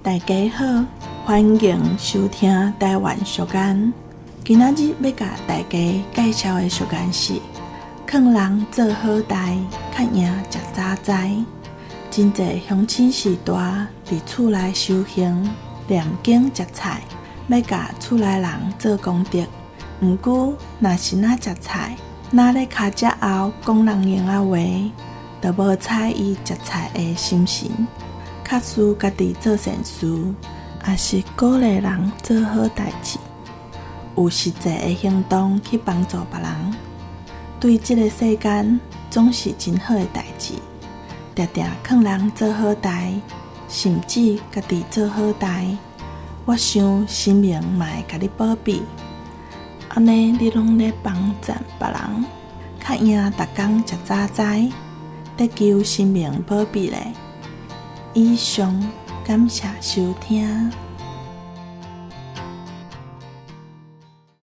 大家好，歡迎收聽台灣俗諺。今仔日欲共大家介紹的俗諺是：勸人做好代，較贏食早知。真濟鄉親序大佇厝內修行、念經、食菜，欲共厝內人做功德。毋過，若是若食菜，若咧跤跡後講人閒仔話，就無睬伊食菜的心神。較輸家己做善事，抑是鼓勵人做好代誌，有實際的行動去幫助別人，對這个世間總是真好的代誌。定定勸人做好代，甚至家己做好代，我想神明嘛會共你保庇。按呢，你攏咧幫贊別人，較贏逐工食早知，得求神明保庇咧。以上，感謝收聽。